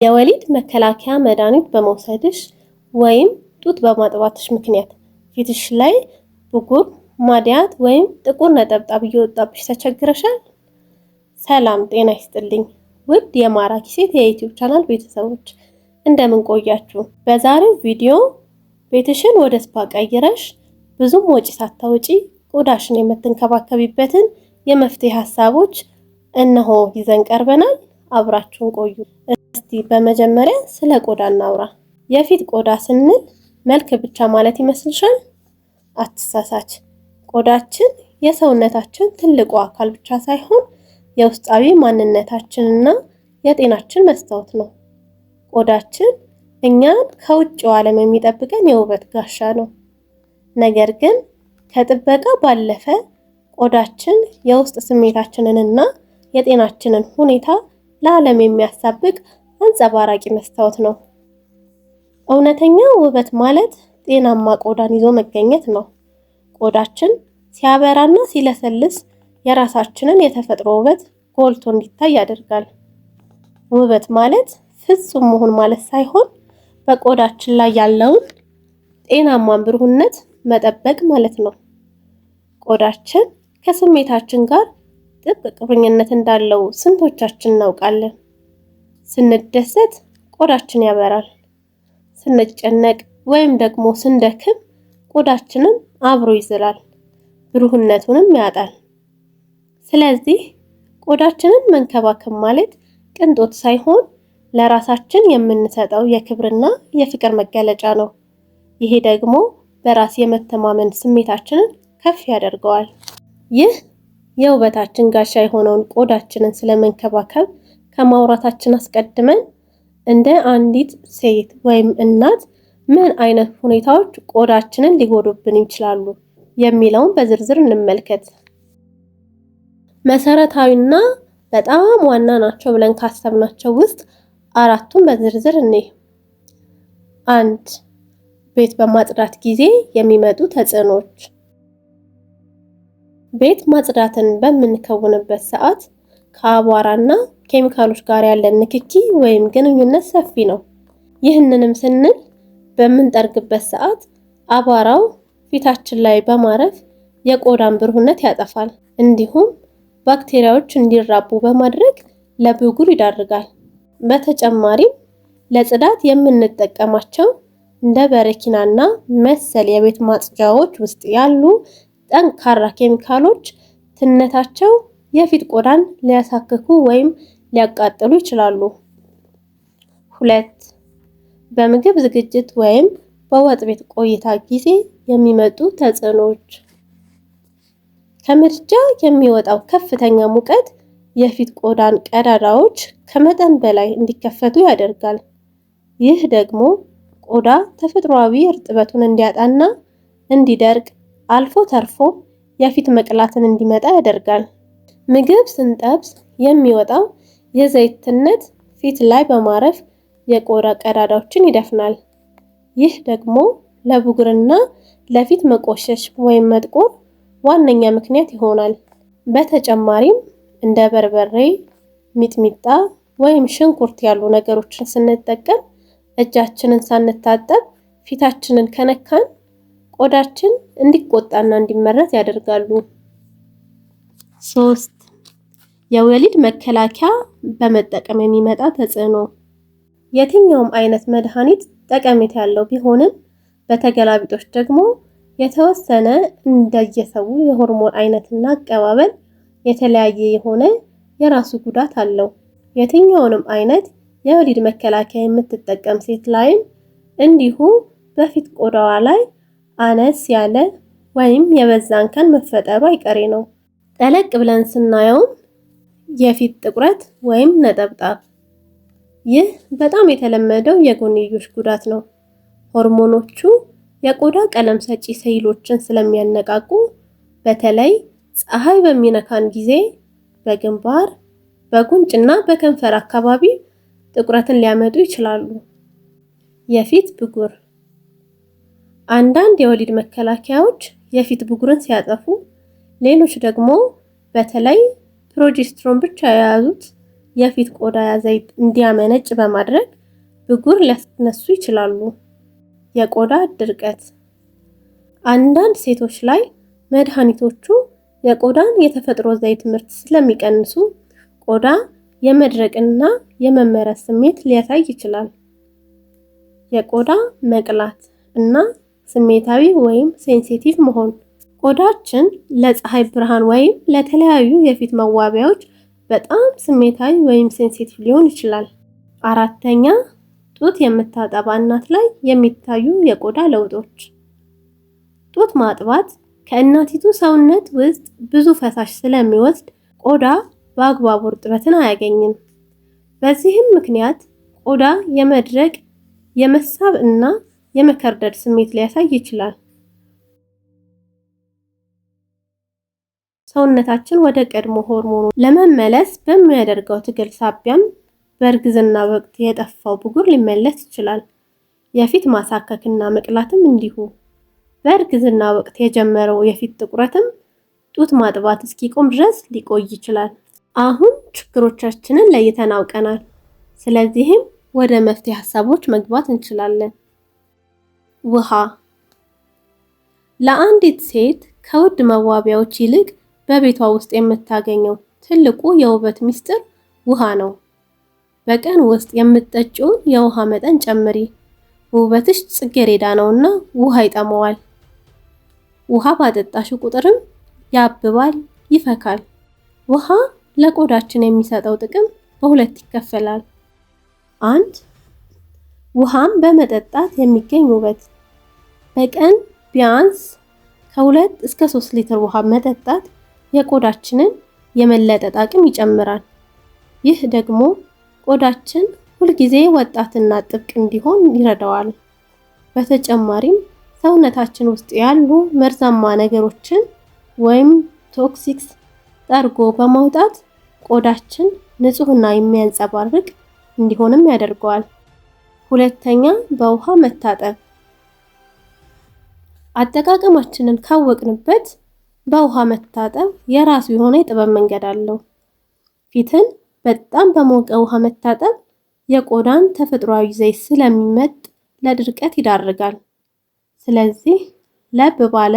የወሊድ መከላከያ መድኃኒት በመውሰድሽ ወይም ጡት በማጥባትሽ ምክንያት ፊትሽ ላይ ብጉር፣ ማድያት ወይም ጥቁር ነጠብጣብ እየወጣብሽ ተቸግረሻል? ሰላም ጤና ይስጥልኝ ውድ የማራኪ ሴት የ YouTube channel ቤተሰቦች፣ እንደምን ቆያችሁ? በዛሬው ቪዲዮ ቤትሽን ወደ spa ቀይረሽ ብዙም ወጪ ሳታወጪ ቆዳሽን የምትንከባከቢበትን የመፍትሄ ሀሳቦች እነሆ ይዘን ቀርበናል። አብራችሁን ቆዩ። እስቲ በመጀመሪያ ስለ ቆዳ እናውራ። የፊት ቆዳ ስንል መልክ ብቻ ማለት ይመስልሻል? አትሳሳች። ቆዳችን የሰውነታችን ትልቁ አካል ብቻ ሳይሆን የውስጣዊ ማንነታችንና የጤናችን መስታወት ነው። ቆዳችን እኛን ከውጭው ዓለም የሚጠብቀን የውበት ጋሻ ነው። ነገር ግን ከጥበቃ ባለፈ ቆዳችን የውስጥ ስሜታችንንና የጤናችንን ሁኔታ ለዓለም የሚያሳብቅ አንጸባራቂ መስታወት ነው። እውነተኛ ውበት ማለት ጤናማ ቆዳን ይዞ መገኘት ነው። ቆዳችን ሲያበራና ሲለሰልስ የራሳችንን የተፈጥሮ ውበት ጎልቶ እንዲታይ ያደርጋል። ውበት ማለት ፍጹም መሆን ማለት ሳይሆን በቆዳችን ላይ ያለውን ጤናማን ብሩህነት መጠበቅ ማለት ነው። ቆዳችን ከስሜታችን ጋር ጥብቅ ቁርኝነት እንዳለው ስንቶቻችን እናውቃለን? ስንደሰት ቆዳችን ያበራል። ስንጨነቅ ወይም ደግሞ ስንደክም ቆዳችንም አብሮ ይዝላል፣ ብሩህነቱንም ያጣል። ስለዚህ ቆዳችንን መንከባከብ ማለት ቅንጦት ሳይሆን ለራሳችን የምንሰጠው የክብርና የፍቅር መገለጫ ነው። ይሄ ደግሞ በራስ የመተማመን ስሜታችንን ከፍ ያደርገዋል። ይህ የውበታችን ጋሻ የሆነውን ቆዳችንን ስለመንከባከብ ከማውራታችን አስቀድመን እንደ አንዲት ሴት ወይም እናት ምን አይነት ሁኔታዎች ቆዳችንን ሊጎዱብን ይችላሉ የሚለውን በዝርዝር እንመልከት። መሰረታዊና በጣም ዋና ናቸው ብለን ካሰብናቸው ውስጥ አራቱን በዝርዝር እንይ። አንድ፣ ቤት በማጽዳት ጊዜ የሚመጡ ተጽዕኖዎች። ቤት ማጽዳትን በምንከውንበት ሰዓት ከአቧራና ኬሚካሎች ጋር ያለን ንክኪ ወይም ግንኙነት ሰፊ ነው። ይህንንም ስንል በምንጠርግበት ሰዓት አቧራው ፊታችን ላይ በማረፍ የቆዳን ብሩህነት ያጠፋል። እንዲሁም ባክቴሪያዎች እንዲራቡ በማድረግ ለብጉር ይዳርጋል። በተጨማሪም ለጽዳት የምንጠቀማቸው እንደ በረኪናና መሰል የቤት ማጽጃዎች ውስጥ ያሉ ጠንካራ ኬሚካሎች ትነታቸው የፊት ቆዳን ሊያሳክኩ ወይም ሊያቃጥሉ ይችላሉ። ሁለት፣ በምግብ ዝግጅት ወይም በወጥ ቤት ቆይታ ጊዜ የሚመጡ ተጽዕኖዎች። ከምድጃ የሚወጣው ከፍተኛ ሙቀት የፊት ቆዳን ቀዳዳዎች ከመጠን በላይ እንዲከፈቱ ያደርጋል። ይህ ደግሞ ቆዳ ተፈጥሯዊ እርጥበቱን እንዲያጣና እንዲደርቅ፣ አልፎ ተርፎ የፊት መቅላትን እንዲመጣ ያደርጋል። ምግብ ስንጠብስ የሚወጣው የዘይት ትነት ፊት ላይ በማረፍ የቆዳ ቀዳዳዎችን ይደፍናል። ይህ ደግሞ ለብጉርና ለፊት መቆሸሽ ወይም መጥቆር ዋነኛ ምክንያት ይሆናል። በተጨማሪም እንደ በርበሬ፣ ሚጥሚጣ ወይም ሽንኩርት ያሉ ነገሮችን ስንጠቀም እጃችንን ሳንታጠብ ፊታችንን ከነካን ቆዳችን እንዲቆጣና እንዲመረዝ ያደርጋሉ። ሶስት፣ የወሊድ መከላከያ በመጠቀም የሚመጣ ተጽዕኖ። የትኛውም አይነት መድኃኒት ጠቀሜታ ያለው ቢሆንም በተገላቢጦሽ ደግሞ የተወሰነ እንደየሰው የሆርሞን አይነትና አቀባበል የተለያየ የሆነ የራሱ ጉዳት አለው። የትኛውንም አይነት የወሊድ መከላከያ የምትጠቀም ሴት ላይም እንዲሁ በፊት ቆዳዋ ላይ አነስ ያለ ወይም የበዛ እንከን መፈጠሩ አይቀሬ ነው። ጠለቅ ብለን ስናየውም የፊት ጥቁረት ወይም ነጠብጣብ፣ ይህ በጣም የተለመደው የጎንዮሽ ጉዳት ነው። ሆርሞኖቹ የቆዳ ቀለም ሰጪ ሴሎችን ስለሚያነቃቁ በተለይ ፀሐይ በሚነካን ጊዜ በግንባር፣ በጉንጭና በከንፈር አካባቢ ጥቁረትን ሊያመጡ ይችላሉ። የፊት ብጉር፣ አንዳንድ የወሊድ መከላከያዎች የፊት ብጉርን ሲያጠፉ፣ ሌሎች ደግሞ በተለይ progesterone ብቻ የያዙት የፊት ቆዳ ዘይት እንዲያመነጭ በማድረግ ብጉር ሊያስነሱ ይችላሉ። የቆዳ ድርቀት፣ አንዳንድ ሴቶች ላይ መድኃኒቶቹ የቆዳን የተፈጥሮ ዘይት ምርት ስለሚቀንሱ ቆዳ የመድረቅና የመመረዝ ስሜት ሊያሳይ ይችላል። የቆዳ መቅላት እና ስሜታዊ ወይም sensitive መሆን፣ ቆዳችን ለፀሐይ ብርሃን ወይም ለተለያዩ የፊት መዋቢያዎች በጣም ስሜታዊ ወይም sensitive ሊሆን ይችላል። አራተኛ፣ ጡት የምታጠባ እናት ላይ የሚታዩ የቆዳ ለውጦች። ጡት ማጥባት ከእናቲቱ ሰውነት ውስጥ ብዙ ፈሳሽ ስለሚወስድ ቆዳ በአግባቡ እርጥበትን አያገኝም። በዚህም ምክንያት ቆዳ የመድረቅ፣ የመሳብ እና የመከርደድ ስሜት ሊያሳይ ይችላል። ሰውነታችን ወደ ቀድሞ ሆርሞኑ ለመመለስ በሚያደርገው ትግል ሳቢያም በእርግዝና ወቅት የጠፋው ብጉር ሊመለስ ይችላል። የፊት ማሳከክና መቅላትም እንዲሁ። በእርግዝና ወቅት የጀመረው የፊት ጥቁረትም ጡት ማጥባት እስኪቆም ድረስ ሊቆይ ይችላል። አሁን ችግሮቻችንን ለይተን አውቀናል። ስለዚህም ወደ መፍትሄ ሀሳቦች መግባት እንችላለን። ውሃ ለአንዲት ሴት ከውድ መዋቢያዎች ይልቅ በቤቷ ውስጥ የምታገኘው ትልቁ የውበት ሚስጥር ውሃ ነው። በቀን ውስጥ የምትጠጪውን የውሃ መጠን ጨምሪ። ውበትሽ ጽጌረዳ ነውና ውሃ ይጠማዋል። ውሃ ባጠጣሽው ቁጥርም ያብባል፣ ይፈካል። ውሃ ለቆዳችን የሚሰጠው ጥቅም በሁለት ይከፈላል። አንድ፣ ውሃም በመጠጣት የሚገኝ ውበት። በቀን ቢያንስ ከ2 እስከ 3 ሊትር ውሃ መጠጣት የቆዳችንን የመለጠጥ አቅም ይጨምራል። ይህ ደግሞ ቆዳችን ሁልጊዜ ወጣትና ጥብቅ እንዲሆን ይረዳዋል። በተጨማሪም ሰውነታችን ውስጥ ያሉ መርዛማ ነገሮችን ወይም toxics ጠርጎ በማውጣት ቆዳችን ንጹህና የሚያንጸባርቅ እንዲሆንም ያደርገዋል። ሁለተኛ፣ በውሃ መታጠብ። አጠቃቀማችንን ካወቅንበት በውሃ መታጠብ የራሱ የሆነ የጥበብ መንገድ አለው። ፊትን በጣም በሞቀ ውሃ መታጠብ የቆዳን ተፈጥሯዊ ዘይት ስለሚመጥ ለድርቀት ይዳርጋል። ስለዚህ ለብ ባለ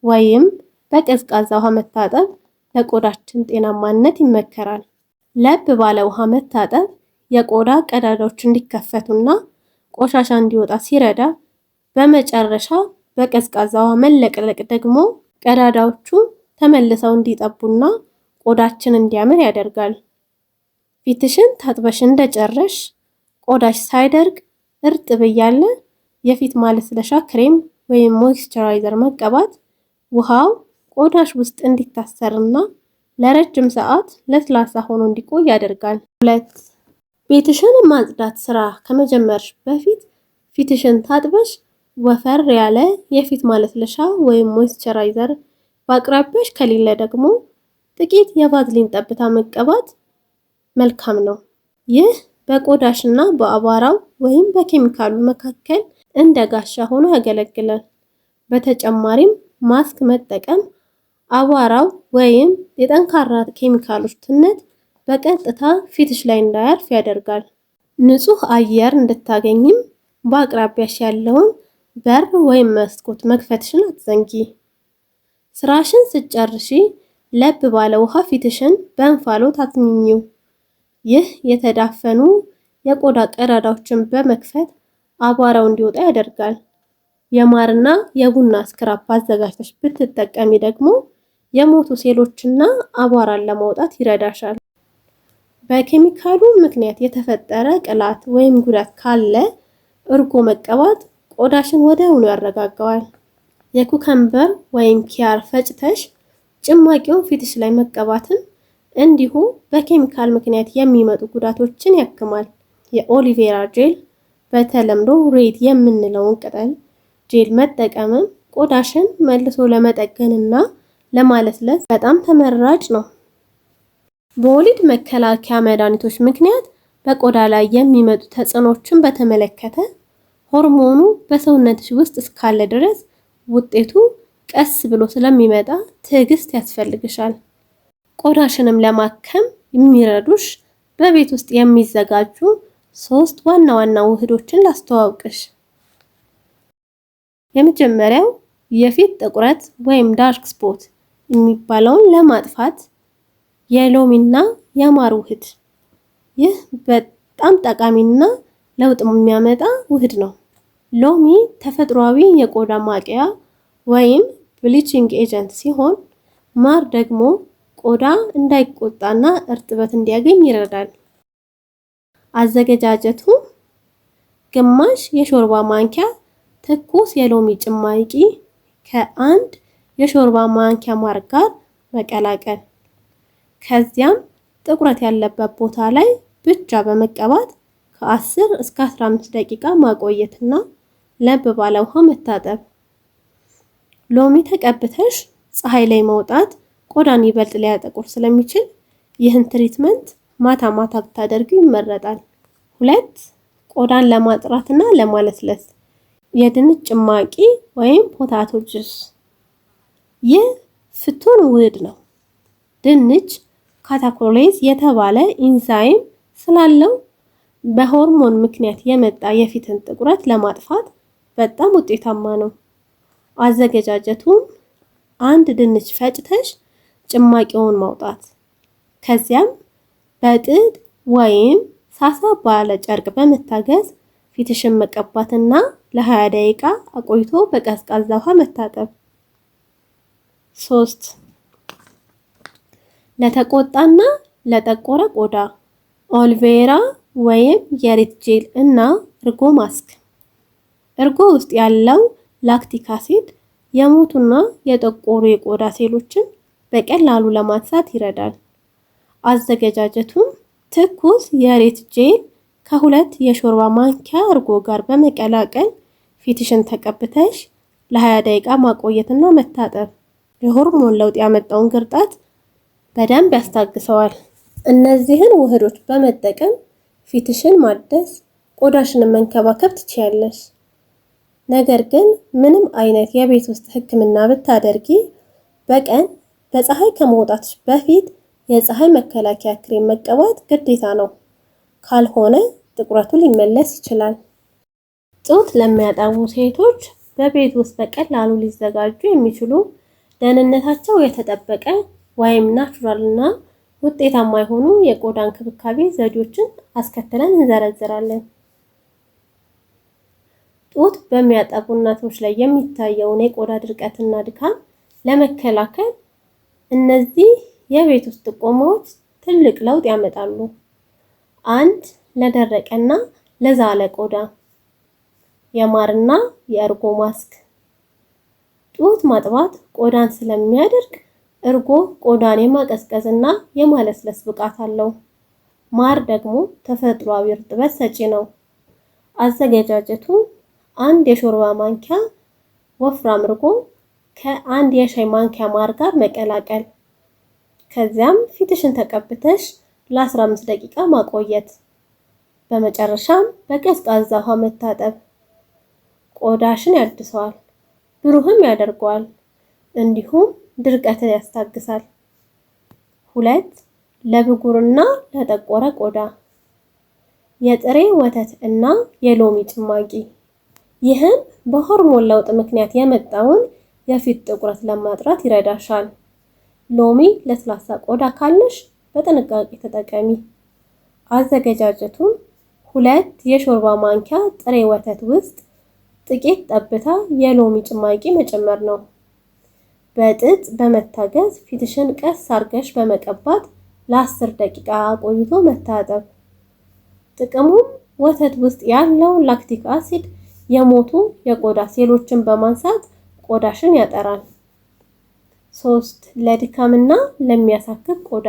ወይም በቀዝቃዛ ውሃ መታጠብ ለቆዳችን ጤናማነት ይመከራል። ለብ ባለ ውሃ መታጠብ የቆዳ ቀዳዳዎች እንዲከፈቱና ቆሻሻ እንዲወጣ ሲረዳ፣ በመጨረሻ በቀዝቃዛ ውሃ መለቅለቅ ደግሞ ቀዳዳዎቹ ተመልሰው እንዲጠቡና ቆዳችን እንዲያምር ያደርጋል። ፊትሽን ታጥበሽ እንደጨረሽ ቆዳሽ ሳይደርቅ እርጥብ እያለ የፊት ማለስለሻ ክሬም ወይም moisturizer መቀባት ውሃው ቆዳሽ ውስጥ እንዲታሰርና ለረጅም ሰዓት ለስላሳ ሆኖ እንዲቆይ ያደርጋል። ሁለት፣ ቤትሽን ማጽዳት ስራ ከመጀመርሽ በፊት ፊትሽን ታጥበሽ ወፈር ያለ የፊት ማለስለሻ ወይም moisturizer፣ በአቅራቢያሽ ከሌለ ደግሞ ጥቂት የቫዝሊን ጠብታ መቀባት መልካም ነው። ይህ በቆዳሽና በአቧራው ወይም በኬሚካሉ መካከል እንደ ጋሻ ሆኖ ያገለግላል። በተጨማሪም ማስክ መጠቀም አቧራው ወይም የጠንካራ ኬሚካሎች ትነት በቀጥታ ፊትሽ ላይ እንዳያርፍ ያደርጋል። ንጹህ አየር እንድታገኝም በአቅራቢያሽ ያለውን በር ወይም መስኮት መክፈትሽን አትዘንጊ። ስራሽን ስትጨርሺ ለብ ባለ ውሃ ፊትሽን በእንፋሎት አትኝኚው። ይህ የተዳፈኑ የቆዳ ቀዳዳዎችን በመክፈት አቧራው እንዲወጣ ያደርጋል። የማርና የቡና scrub አዘጋጅተሽ ብትጠቀሚ ደግሞ የሞቱ ሴሎችና አቧራን ለማውጣት ይረዳሻል። በኬሚካሉ ምክንያት የተፈጠረ ቅላት ወይም ጉዳት ካለ እርጎ መቀባት ቆዳሽን ወዲያውኑ ያረጋጋዋል። የ cucumber ወይም ኪያር ፈጭተሽ ጭማቂውን ፊትሽ ላይ መቀባትም እንዲሁ በኬሚካል ምክንያት የሚመጡ ጉዳቶችን ያክማል። የ aloe vera gel፣ በተለምዶ ሬት የምንለውን ቅጠል ጄል መጠቀምም ቆዳሽን መልሶ ለመጠገንና ለማለስለስ በጣም ተመራጭ ነው። በወሊድ መከላከያ መድኃኒቶች ምክንያት በቆዳ ላይ የሚመጡ ተጽዕኖችን በተመለከተ ሆርሞኑ በሰውነትሽ ውስጥ እስካለ ድረስ ውጤቱ ቀስ ብሎ ስለሚመጣ ትዕግስት ያስፈልግሻል። ቆዳሽንም ለማከም የሚረዱሽ በቤት ውስጥ የሚዘጋጁ ሶስት ዋና ዋና ውህዶችን ላስተዋውቅሽ። የመጀመሪያው የፊት ጥቁረት ወይም dark spot የሚባለውን ለማጥፋት የሎሚና የማር ውህድ። ይህ በጣም ጠቃሚና ለውጥ የሚያመጣ ውህድ ነው። ሎሚ ተፈጥሯዊ የቆዳ ማቅያ ወይም bleaching agent ሲሆን ማር ደግሞ ቆዳ እንዳይቆጣና እርጥበት እንዲያገኝ ይረዳል። አዘገጃጀቱ ግማሽ የሾርባ ማንኪያ ትኩስ የሎሚ ጭማቂ ከአንድ የሾርባ ማንኪያ ማር ጋር መቀላቀል። ከዚያም ጥቁረት ያለበት ቦታ ላይ ብቻ በመቀባት ከ10 እስከ 15 ደቂቃ ማቆየትና ለብ ባለ ውሃ መታጠብ። ሎሚ ተቀብተሽ ፀሐይ ላይ መውጣት ቆዳን ይበልጥ ሊያጠቁር ስለሚችል ይህን treatment ማታ ማታ ብታደርጊው ይመረጣል። ሁለት፣ ቆዳን ለማጥራትና ለማለስለስ የድንች ጭማቂ ወይም potato juice። ይህ ፍቱን ውህድ ነው። ድንች catecholase የተባለ ኢንዛይም ስላለው በሆርሞን ምክንያት የመጣ የፊትን ጥቁረት ለማጥፋት በጣም ውጤታማ ነው። አዘገጃጀቱም አንድ ድንች ፈጭተሽ ጭማቂውን ማውጣት፣ ከዚያም በጥጥ ወይም ሳሳ ባለ ጨርቅ በመታገዝ ፊትሽን መቀባትና ለ20 ደቂቃ አቆይቶ በቀዝቃዛ ውሃ መታጠብ። ሶስት፣ ለተቆጣና ለጠቆረ ቆዳ aloe vera ወይም የሬት ጄል እና እርጎ ማስክ። እርጎ ውስጥ ያለው lactic acid የሞቱና የጠቆሩ የቆዳ ሴሎችን በቀላሉ ለማንሳት ይረዳል። አዘገጃጀቱም ትኩስ የሬት ጄል ከሁለት የሾርባ ማንኪያ እርጎ ጋር በመቀላቀል ፊትሽን ተቀብተሽ ለ20 ደቂቃ ማቆየትና መታጠብ የሆርሞን ለውጥ ያመጣውን ግርጣት በደንብ ያስታግሰዋል። እነዚህን ውህዶች በመጠቀም ፊትሽን ማደስ፣ ቆዳሽንን መንከባከብ ትችያለሽ። ነገር ግን ምንም አይነት የቤት ውስጥ ሕክምና ብታደርጊ በቀን በፀሐይ ከመውጣትሽ በፊት የፀሐይ መከላከያ ክሬም መቀባት ግዴታ ነው። ካልሆነ ጥቁረቱ ሊመለስ ይችላል። ጡት ለሚያጠቡ ሴቶች በቤት ውስጥ በቀላሉ ሊዘጋጁ የሚችሉ ደህንነታቸው የተጠበቀ ወይም natural እና ውጤታማ የሆኑ የቆዳ እንክብካቤ ዘዴዎችን አስከትለን እንዘረዝራለን። ጡት በሚያጠቡ እናቶች ላይ የሚታየውን የቆዳ ድርቀትና ድካም ለመከላከል እነዚህ የቤት ውስጥ ጥቆማዎች ትልቅ ለውጥ ያመጣሉ። አንድ፣ ለደረቀና ለዛለ ቆዳ የማርና የእርጎ ማስክ። ጡት ማጥባት ቆዳን ስለሚያደርቅ እርጎ ቆዳን የማቀዝቀዝና የማለስለስ ብቃት አለው። ማር ደግሞ ተፈጥሯዊ እርጥበት ሰጪ ነው። አዘገጃጀቱ አንድ የሾርባ ማንኪያ ወፍራም እርጎ ከአንድ የሻይ ማንኪያ ማር ጋር መቀላቀል። ከዚያም ፊትሽን ተቀብተሽ ለ15 ደቂቃ ማቆየት። በመጨረሻም በቀዝቃዛ ውሃ መታጠብ። ቆዳሽን ያድሰዋል፣ ብሩህም ያደርገዋል፣ እንዲሁም ድርቀትን ያስታግሳል። ሁለት፣ ለብጉርና ለጠቆረ ቆዳ የጥሬ ወተት እና የሎሚ ጭማቂ። ይህም በሆርሞን ለውጥ ምክንያት የመጣውን የፊት ጥቁረት ለማጥራት ይረዳሻል። ሎሚ ለስላሳ ቆዳ ካለሽ በጥንቃቄ ተጠቀሚ። አዘገጃጀቱም ሁለት የሾርባ ማንኪያ ጥሬ ወተት ውስጥ ጥቂት ጠብታ የሎሚ ጭማቂ መጨመር ነው። በጥጥ በመታገዝ ፊትሽን ቀስ አርገሽ በመቀባት ለ10 ደቂቃ ቆይቶ መታጠብ። ጥቅሙም ወተት ውስጥ ያለው lactic acid የሞቱ የቆዳ ሴሎችን በማንሳት ቆዳሽን ያጠራል። ሶስት፣ ለድካምና ለሚያሳክክ ቆዳ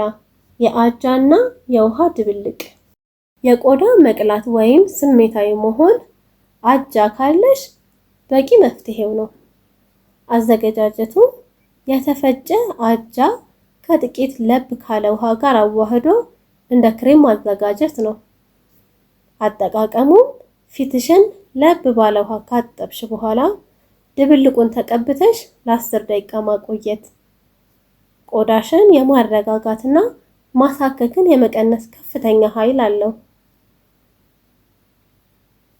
የአጃና የውሃ ድብልቅ። የቆዳ መቅላት ወይም ስሜታዊ መሆን አጃ ካለሽ በቂ መፍትሄው ነው። አዘገጃጀቱ የተፈጨ አጃ ከጥቂት ለብ ካለ ውሃ ጋር አዋህዶ እንደ ክሬም ማዘጋጀት ነው። አጠቃቀሙም ፊትሽን ለብ ባለ ውሃ ካጠብሽ በኋላ ድብልቁን ተቀብተሽ ለ10 ደቂቃ ማቆየት ቆዳሽን የማረጋጋትና ማሳከክን የመቀነስ ከፍተኛ ኃይል አለው።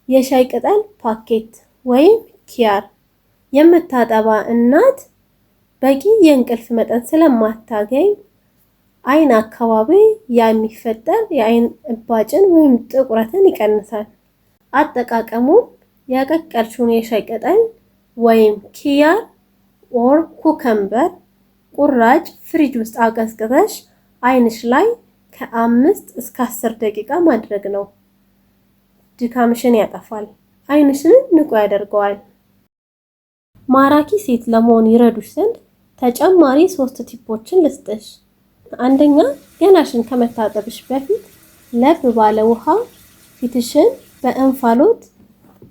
የሻይ ቅጠል ፓኬት ወይም ኪያር የምታጠባ እናት በቂ የእንቅልፍ መጠን ስለማታገኝ አይን አካባቢ የሚፈጠር የአይን እባጭን ወይም ጥቁረትን ይቀንሳል። አጠቃቀሙም የቀቀልሽውን የሻይ ቅጠል ወይም ኪያር or cucumber ቁራጭ ፍሪጅ ውስጥ አቀዝቅዘሽ አይንሽ ላይ ከ5 እስከ 10 ደቂቃ ማድረግ ነው። ድካምሽን ያጠፋል፣ አይንሽንም ንቁ ያደርገዋል። ማራኪ ሴት ለመሆን ይረዱሽ ዘንድ ተጨማሪ ሶስት tip ኦችን ልስጥሽ። አንደኛ፣ ገላሽን ከመታጠብሽ በፊት ለብ ባለ ውሃ ፊትሽን በእንፋሎት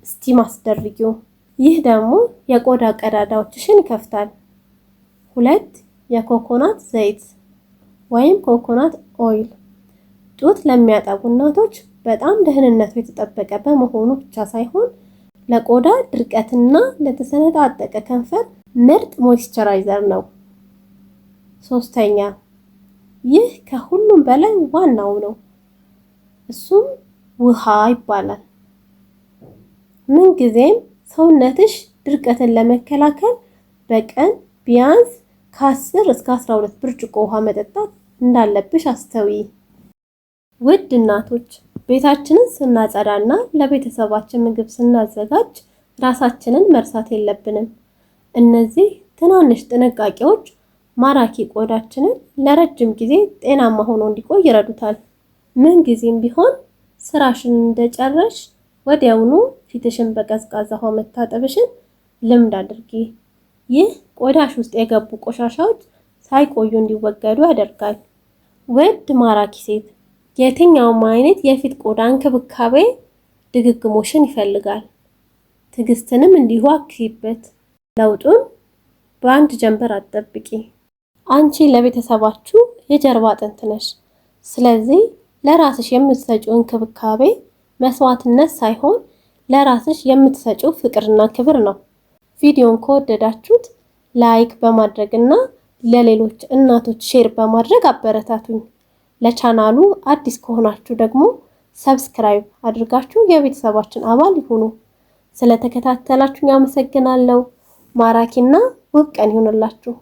steam አስደርጊው። ይህ ደግሞ የቆዳ ቀዳዳዎችሽን ይከፍታል። ሁለት፣ የኮኮናት ዘይት ወይም coconut oil ጡት ለሚያጠቡ እናቶች በጣም ደህንነቱ የተጠበቀ በመሆኑ ብቻ ሳይሆን ለቆዳ ድርቀትና ለተሰነጣጠቀ ከንፈር ምርጥ moisturizer ነው። ሶስተኛ፣ ይህ ከሁሉም በላይ ዋናው ነው። እሱም ውሃ ይባላል። ምንጊዜም ሰውነትሽ ድርቀትን ለመከላከል በቀን ቢያንስ ከ10 እስከ 12 ብርጭቆ ውሃ መጠጣት እንዳለብሽ አስተውዪ። ውድ እናቶች፣ ቤታችንን ስናጸዳና ለቤተሰባችን ምግብ ስናዘጋጅ ራሳችንን መርሳት የለብንም። እነዚህ ትናንሽ ጥንቃቄዎች ማራኪ ቆዳችንን ለረጅም ጊዜ ጤናማ ሆኖ እንዲቆይ ይረዱታል። ምን ጊዜም ቢሆን ስራሽን እንደጨረሽ ወዲያውኑ ፊትሽን በቀዝቃዛ ውሃ መታጠብሽን ልምድ አድርጊ። ይህ ቆዳሽ ውስጥ የገቡ ቆሻሻዎች ሳይቆዩ እንዲወገዱ ያደርጋል። ውድ ማራኪ ሴት፣ የትኛውም አይነት የፊት ቆዳ እንክብካቤ ድግግሞሽን ይፈልጋል። ትዕግስትንም እንዲሁ አክዪበት። ለውጡን በአንድ ጀንበር አትጠብቂ። አንቺ ለቤተሰባችሁ የጀርባ አጥንት ነሽ። ስለዚህ ለራስሽ የምትሰጪው እንክብካቤ መስዋዕትነት ሳይሆን ለራስሽ የምትሰጪው ፍቅርና ክብር ነው። ቪዲዮን ከወደዳችሁት like በማድረግ እና ለሌሎች እናቶች share በማድረግ አበረታቱኝ። ለቻናሉ አዲስ ከሆናችሁ ደግሞ subscribe አድርጋችሁ የቤተሰባችን አባል ይሁኑ። ስለተከታተላችሁኝ አመሰግናለሁ። ማራኪና ውብ ቀን ይሁንላችሁ።